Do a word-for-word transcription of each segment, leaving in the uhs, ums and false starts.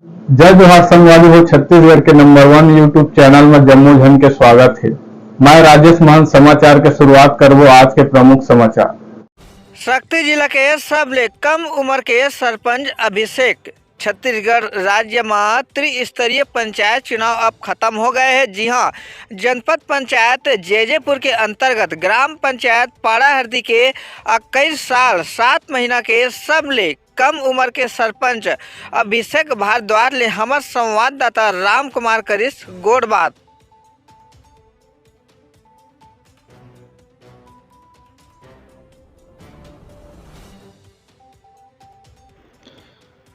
जय जोहार संगवारी हो, छत्तीसगढ़ के नंबर वन YouTube चैनल में जम्मो झन के स्वागत हे। मैं राजेश महंत। समाचार के शुरुआत करबो आज के प्रमुख समाचार। सक्ती जिला के सबले कम उम्र के सरपंच अभिषेक। छत्तीसगढ़ राज्य म त्रिस्तरीय पंचायत चुनाव अब खत्म हो गए हे। जी हां, जनपद पंचायत जैजेपुर के अंतर्गत ग्राम पंचायत पाड़ाहरदी के इक्कीस साल सात महीना के सबले कम उम्र के सरपंच अभिषेक भारद्वाज ले हमर संवाददाता राम कुमार करिस गोठबात।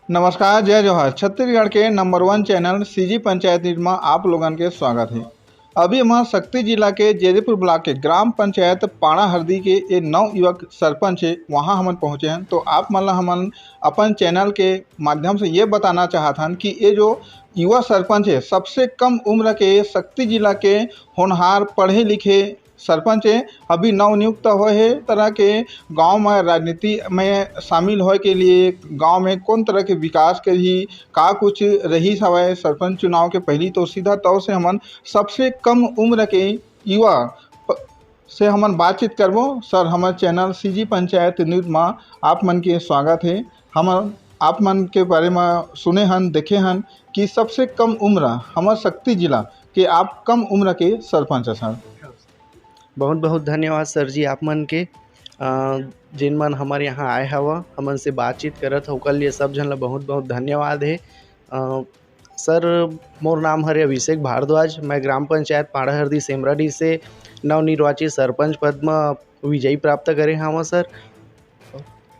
नमस्कार, जय जोहार। छत्तीसगढ़ के नंबर वन चैनल सीजी पंचायत न्यूज में आप लोगन के स्वागत हे। अभी हमन सक्ती जिला के जैजेपुर ब्लॉक के ग्राम पंचायत पाड़ा हरदी के ये नव युवक सरपंच हे, वहाँ हमन पहुँचे हन। तो आप मन ला हमन अपन चैनल के माध्यम से ये बताना चाहत हन कि ये जो युवा सरपंच हे, सबसे कम उम्र के सक्ती जिला के होनहार पढ़े लिखे सरपंच हे, अभी नवनियुक्त होए हे, तरह के गांव में राजनीति में शामिल होए के लिए गांव में कौन तरह के विकास के ही का कुछ रहीस हवय सरपंच चुनाव के पहली, तो सीधा तौर से हमन सबसे कम उम्र के युवा प-, से हमन बातचीत करबो। सर, हमर चैनल सीजी पंचायत न्यूज मा आप मन के स्वागत हे। हमन आप मन के बारे मा सुने हन, देखे हन कि सबसे कम उम्र हमर सक्ती जिला के आप कम उम्र के सरपंच हन सर। बहुत बहुत धन्यवाद सर जी आप मन के, अ, जिन मन हमर यहाँ आए हव, हमन से बातचीत करत हव, ओकर लिए सब झन ला बहुत बहुत धन्यवाद हे। अ, सर, मोर नाम हरे अभिषेक भारद्वाज, मैं ग्राम पंचायत पाड़ाहरदी सेमराडी से नवनिर्वाचित सरपंच पद म विजयी प्राप्त करे हव सर।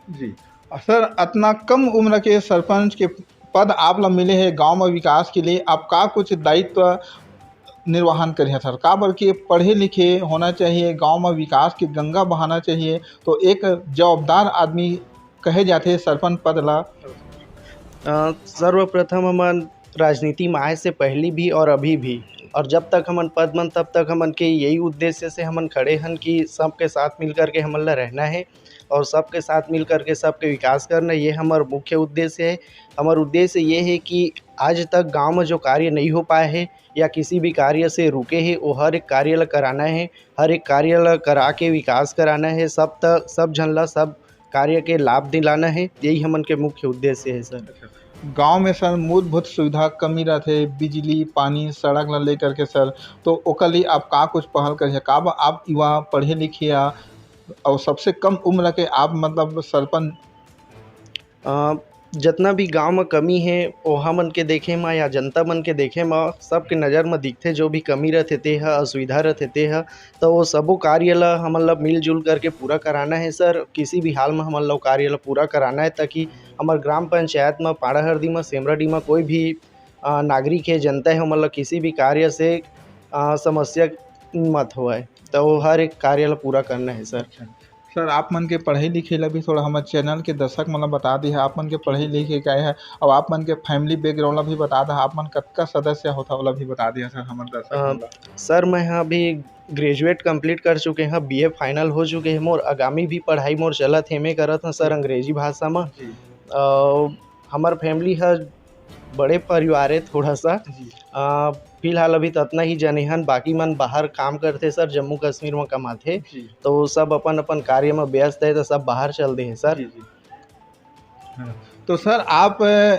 जी। अ, सर, अतना कम उम्र के सरपंच के पद आप ला मिले हे गांव म विकास के लिए, आप का कुछ दायित्व निर्वहन करिहा सर? काबर कि पढ़े लिखे होना चाहिए, गांव म विकास के गंगा बहाना चाहिए, तो एक जवाबदार आदमी कहे जाथे सरपंच पद ला। अ, सर्वप्रथम हमन राजनीति में आए से पहली भी और अभी भी, और जब तक हमन पद मन, तब तक हमन के यही उद्देश्य से हमन खड़े हन कि सबके साथ मिल करके हमन ला रहना है और सबके साथ मिल करके सबके विकास करना, ये हमर मुख्य उद्देश्य है। हमर उद्देश्य ये है कि आज तक गांव में जो कार्य नहीं हो पाए है या किसी भी कार्य से रुके है, वो हर एक कार्य ला कराना है, हर एक कार्य ला करा के विकास कराना है, सब तक, सब झन ला, सब कार्य के लाभ दिलाना है, यही हमन के मुख्य उद्देश्य है सर। गांव में सर मूलभूत सुविधा कमी रहथे, बिजली, पानी, सड़क ला लेकर के सर, तो ओकर लिए आप का कुछ पहल करिहा? का ब-, आप युवा पढ़े लिखे या, और सबसे कम उम्र के आप मतलब सरपंच? अ, जतना भी गांव में कमी है, ओहा मन के देखे म या जनता मन के देखे म सबके नज़र म दिखथे, जो भी कमी रहथे ते ह, असुविधा रहथे ते ह, तो वो सबो कार्य ला हमन ला मिलजुल करके पूरा कराना है सर। किसी भी हाल में हमन ला वो कार्य ला पूरा कराना है, ताकि हमर ग्राम पंचायत में, पाड़ाहरदी में, सेमराडी में कोई भी, अ, नागरिक है, जनता है, ओमन ला किसी भी कार्य से, अ, समस्या मत होए, तो वो हर एक कार्य ला पूरा करना है सर। अच्छा। सर, आप मन के पढ़ाई लिखाई ला भी थोड़ा हमर चैनल के दर्शक मन ला बता दिहा, आप मन के पढ़ाई लिखाई का है, और आप मन के family background ला भी बता दिहा, आप मन कतका सदस्य होथा, ओला भी बता दिहा सर, हमर दर्शक अ, मन ला। सर, मैं ह अभी graduate complete कर चुके हंव, बीए final हो चुके हे मोर, आगामी भी पढ़ाई मोर चलत हे, एमे करत हंव सर, जी। अंग्रेजी भाषा म। जी। अ, हमर family ह बड़े परिवार हे थोड़ा सा। जी। अ, फिलहाल अभी तो अतना ही जने हन, बाकी मन बाहर काम करथे सर, जम्मू कश्मीर म कमाथे। जी। तो सब अपन-अपन कार्य म व्यस्त हे, तो सब बाहर चल दे हे सर। जी, जी। हाँ। तो सर, आप, अ,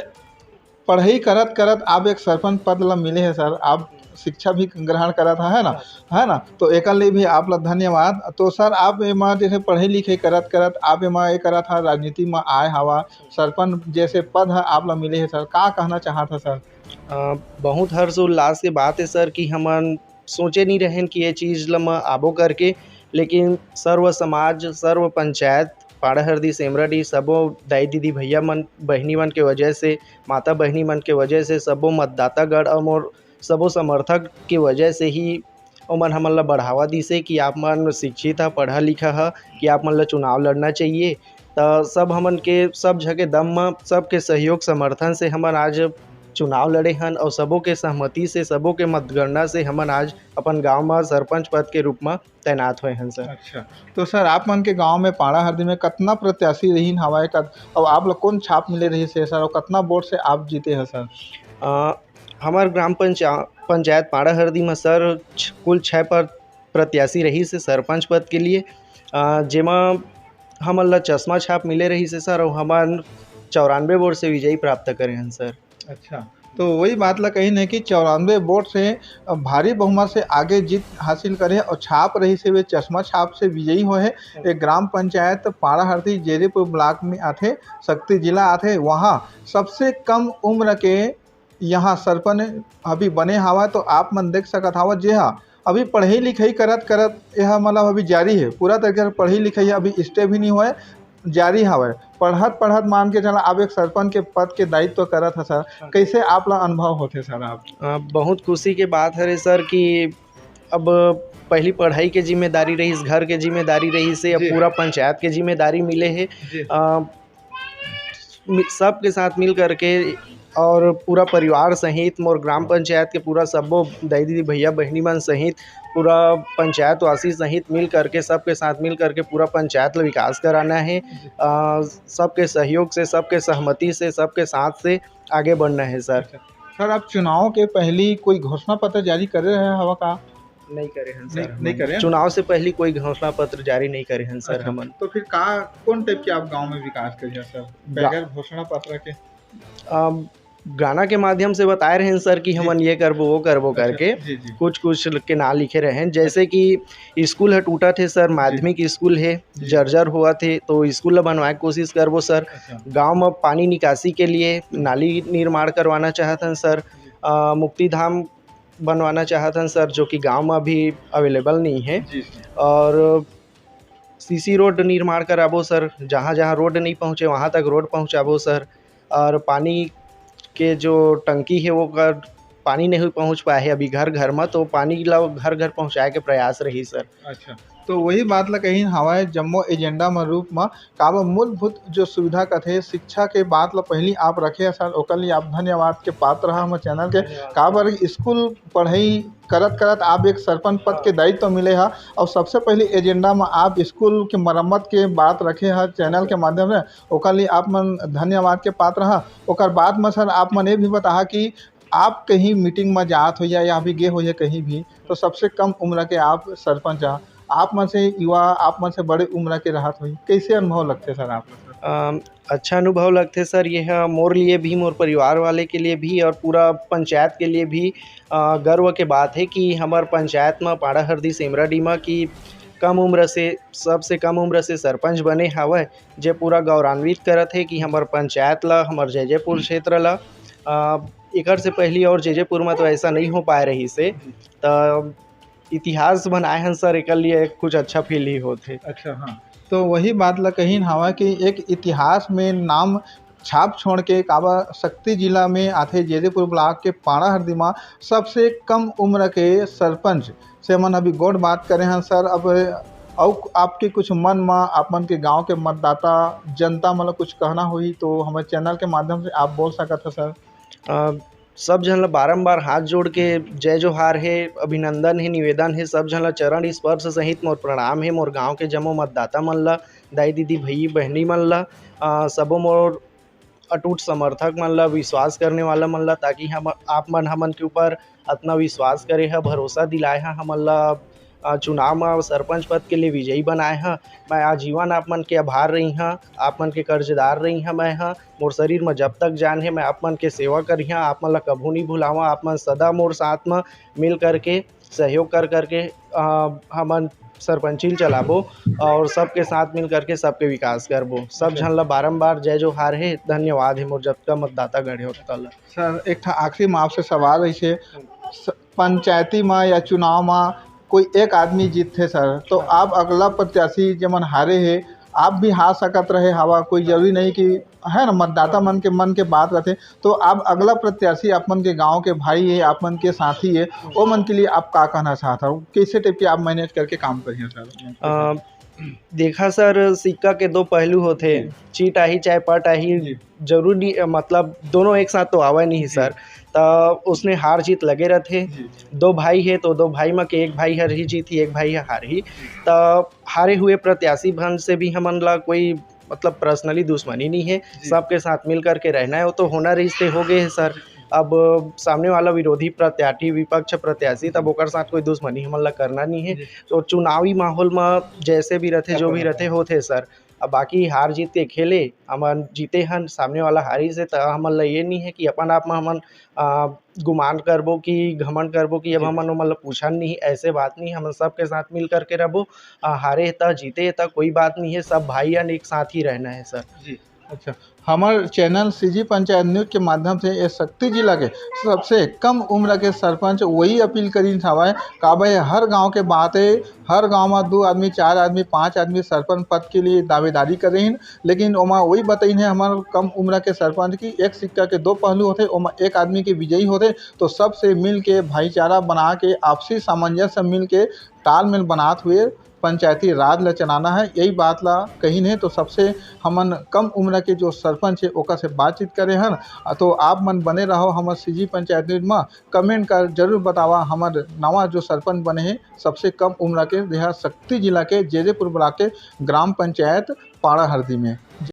पढ़ाई करत-करत आप एक सरपंच पद ला मिले हे सर, आप शिक्षा भी ग्रहण करत हे, है ना? हाँ। है ना? तो एकर लिए भी आप ला धन्यवाद। तो सर, आप एमा जैसे पढ़ाई लिखाई करत-करत आप एमा ये करत हा, राजनीति म आए हवा, सरपंच जैसे पद ह आप ला मिले हे सर, का कहना चाहत हा सर? अ, बहुत हर्ष उल्लास के बात हे सर कि हमन सोचे नहीं रहेन कि ये चीज ल म आबो करके, लेकिन सर्व समाज, सर्व पंचायत, पाड़ाहरदी, सेमराडी, सबो दाई दीदी भैया मन, बहिनी मन के वजह से, माता बहिनी मन के वजह से, सबो मतदातागण और मोर सबो समर्थक के वजह से ही ओमन हमन ला बढ़ावा दिसे कि आप मन शिक्षित ह, पढ़ा लिखा ह, कि आप मन ला चुनाव लड़ना चाहिए। त सब हमन के, सब झके दम म, सबके सहयोग समर्थन से हमन आज चुनाव लड़े हन और सबो के सहमति से, सबो के मतगणना से हमन आज अपन गांव म सरपंच पद के रूप म तैनात होए हन सर। अच्छा, तो सर, आप मन के गांव में पाड़ा हरदी में कतना प्रत्याशी रहिन हवाए का, और आप लोग कौन छाप मिले रही से सर, और कतना वोट से आप जीते हैं सर? अ, हमार ग्राम पंचा-, पंचायत पाड़ा हरदी में सर छ-, कुल छः पर प्रत्याशी रही से सरपंच पद के लिए, अ, जेमा हमन ला चश्मा छाप मिले रही से सर, और हमन चौरानवे वोट से विजयी प्राप्त करे हन सर। अच्छा, तो वही बात ला कही नहीं कि चौरानवे वोट से भारी बहुमत से आगे जीत हासिल करे और छाप रही से वे चश्मा छाप से विजयी होए हैं। ये ग्राम पंचायत पाड़ा हरदी जेरीपुर ब्लॉक में आथे, शक्ति जिला आथे। वहाँ सबसे कम उम्र के यहाँ सरपंच अभी बने हवा, तो आप मन देख सकत हवा, जे हा अभी पढ़ाई लिखाई करत करत यह मतलब अभी जारी है, पूरा तरीके से पढ़ाई लिखाई अभी स्टे भी नहीं हुआ है, जारी हवय। पढ़त पढ़त मान के चला, आप एक सरपंच के पद के दायित्व करत ह सर, हाँ। कैसे आप ला अनुभव होथे सर आप? अ, बहुत खुशी के बात हरे सर कि अब पहली पढ़ाई के जिम्मेदारी रहिस, घर के जिम्मेदारी रहिस, अब जी। पूरा पंचायत के जिम्मेदारी मिले हे। जी। अ, मि-, सबके साथ मिल करके और पूरा परिवार सहित, मोर ग्राम पंचायत के पूरा सबो दाई दीदी भैया बहिनी मन सहित, पूरा पंचायत वासी सहित मिल करके, सबके साथ मिल करके पूरा पंचायत ल विकास कराना है। जी। अ, सबके सहयोग से, सबके सहमति से, सबके साथ से आगे बढ़ना है सर। अच्छा। सर, आप चुनाव के पहली कोई घोषणा पत्र जारी करे रहे हवा का? नहीं करे हन सर नहीं, हमन। नहीं करे हन? चुनाव से पहली कोई घोषणा पत्र जारी नहीं करे हन सर अच्छा, हमन। तो फिर का, कौन टाइप के आप गांव में विकास करिए सर, गा- बगैर घोषणा पत्र के? अम, गाना के माध्यम से बताए रहेन सर कि जी। हमन ये करबो, वो करबो अच्छा, करके जी, जी। कुछ, कुछ के नाम लिखे रहेन, जैसे कि स्कूल ह टूटत हे सर, जी। माध्यमिक स्कूल हे, जी। जर्जर होवत हे, तो स्कूल ल बनवाए के कोशिश करबो सर। अच्छा। गांव म पानी निकासी के लिए नाली निर्माण करवाना चाहत हन सर। जी। अ, मुक्ति धाम बनवाना चाहत हन सर, जो कि गांव म अभी अवेलेबल नहीं है। जी, जी। और सीसी रोड निर्माण कराबो सर, जहाँ-जहाँ रोड नहीं पहुँचे, वहाँ तक रोड पहुँचाबो सर। और पानी के जो टंकी है, वो कर, पानी नहीं पहुँच पाए है अभी घर-घर म, तो पानी ला घर-घर पहुँचाए के प्रयास रही सर। अच्छा, तो वही बात ला कही हवाए जम्मो एजेंडा म रूप म, काबर मूलभूत जो सुविधा कथे, शिक्षा के बात ला पहली आप रखे हव सर, ओकर लिए आप धन्यवाद के पात्र हव हमर चैनल के। धन्यवाद। काबर स्कूल पढ़ाई करत-करत आप एक सरपंच पद के दायित्व मिले ह, और सबसे पहली एजेंडा म आप स्कूल के मरम्मत के बात रखे ह चैनल के माध्यम से, ओकर लिए आप मन धन्यवाद के पात्र ह। ओकर बाद म सर, आप मन ये भी बताहा कि आप कहीं मीटिंग म जात होइया या अभी गे होइया कहीं भी, तो सबसे कम उम्र के आप सरपंच आ, आप मन से युवा, आप मन से बड़े उम्र के रहत होही, कैसे अनुभव लगथे सर आप ला सर? अम, अच्छा अनुभव लगथे सर, ये ह मोर लिए भी, मोर परिवार वाले के लिए भी और पूरा पंचायत के लिए भी, अ, गर्व के बात है कि हमर पंचायत म पाड़ा हरदी सेमरा डीमा की कम उम्र से, सबसे कम उम्र से सरपंच बने हावय, जे पूरा गौरवान्वित करत हे कि हमर पंचायत ला, हमर जैजैपुर क्षेत्र ला, अ, एकर से पहली और जैजैपुर म तो ऐसा नहीं हो पाए रहिस हे, त इतिहास बनाए हन सर, एकर लिए कुछ अच्छा फील ही होथे। अच्छा, हाँ। तो वही बात ला कहिन हवा कि एक इतिहास में नाम छाप छोड़ के काबर शक्ति जिला में आथे, जैदीपुर ब्लॉक के पाड़ा हरदी मा सबसे कम उम्र के सरपंच से मन अभी गोठ बात करे हन सर। अब अउ आपके कुछ मन मा, आप मन के गांव के मतदाता जनता मन ला कुछ कहना होही तो हमर चैनल के माध्यम से आप बोल सकत ह सर। अ, सब झन ल बारंबार हाथ जोड़ के जय जोहार हे, अभिनंदन हे, निवेदन हे, सब झन ल चरण स्पर्श सहित मोर प्रणाम हे। मोर गांव के जम्मो मतदाता मन ल, दाई दीदी, भई बहिनी मन ल, अ, सबो मोर अटूट समर्थक मन ल, विश्वास करने वाला मन ल, ताकि हम, आप मन हमन के ऊपर अतना विश्वास करे ह, भरोसा दिलाए ह, हमन ल, अ, चुनाव म सरपंच पद के लिए विजयी बनाए ह। मैं आजीवन आप मन के आभार रही ह, आप मन के कर्जदार रही ह मैं ह। मोर शरीर म जब तक जान हे, मैं आप मन के सेवा करिहा, आप मन ला कभू नहीं भुलावा। आप मन सदा मोर साथ म मिल करके, सहयोग कर करके, अ, हमन सरपंची ल चलाबो और सबके साथ मिल करके सबके विकास करबो। सब झन ला बारंबार जय जोहार हे, धन्यवाद हे मोर जतका मतदाता गढ़े ओतका ला। सर, एक ठा आखिरी म आपसे सवाल रहिसे, स-, पंचायती म या चुनाव म कोई एक आदमी जीतथे सर, तो हाँ। आप अगला प्रत्याशी जेमन हारे हे, आप भी हार सकत रहे हवा, कोई जरूरी नहीं कि, है ना, मतदाता मन के मन के बात रहथे। तो आप अगला प्रत्याशी आप मन के गांव के भाई हे, आप मन के साथी हे, ओ मन के लिए आप का कहना चाहत हव? कैसे टाइप के आप मैनेज करके काम करिए सर? अ, देखा सर, सिक्का के दो पहलू होथे, जी। चीट आही चाहे पट आही, जी। जरूरी, मतलब, दोनों एक साथ तो आवे नहीं जी। सर। त उसने हार जीत लगे रहथे। जी। दो भाई हे, तो दो भाई म के एक भाई हर ही जीतही, एक भाई ह हारही। जी। त हारे हुए प्रत्याशी मन से भी हमन ला कोई, मतलब, पर्सनली दुश्मनी नहीं है, जी। सबके साथ मिल करके रहना है। वो तो होना रहिस ते हो गए है सर। अब सामने वाला विरोधी प्रत्याशी, विपक्ष प्रत्याशी, तब जी। ओकर साथ कोई दुश्मनी हमन ला करना नहीं है। जी। तो चुनावी माहौल में जैसे भी रहते, जो भी रहते, होते सर। अब बाकी हार जीत के खेले, हमन जीते हन, सामने वाला हारी से, त हमन ला ये नहीं है कि अपन आप में हमन, आ, गुमान करबो कि घमंड करबो कि अब जी। हमन ओमन ला पूछन नहीं, ऐसे बात नहीं। हमन सबके साथ मिल करके रहबो। आ, हारे त जीते त कोई बात नहीं है, सब भाई अन एक साथ ही रहना है सर। जी। अच्छा, हमर चैनल सीजी पंचायत न्यूज के माध्यम से ये सक्ती जिला के सबसे कम उम्र के सरपंच वही अपील करिन हवय, काबर हर गांव के बात है, हर गांव में दो आदमी, चार आदमी, पांच आदमी सरपंच पद के लिए दावेदारी करे हैं, लेकिन ओमा वही बताइन है हमर कम उम्र के सरपंच की एक सिक्का के दो पहलू होते, ओमा एक आदमी के विजयी होते, तो सबसे मिल के भाईचारा बना के आपसी सामंजस्य मिल के तालमेल बनात हुए पंचायती राज ला चलाना है, यही बात ला कहिन है। तो सबसे हमन कम उम्र के जो सरपंच है ओकर से बातचीत करे हन। तो आप मन बने रहो हमर सीजी पंचायत न्यूज में, कमेंट कर जरूर बतावा हमर नवा जो सरपंच बने हैं सबसे कम उम्र के, देहा सक्ती जिला के जेजेपुर ब्लॉक के ग्राम पंचायत पाड़ा हरदी में।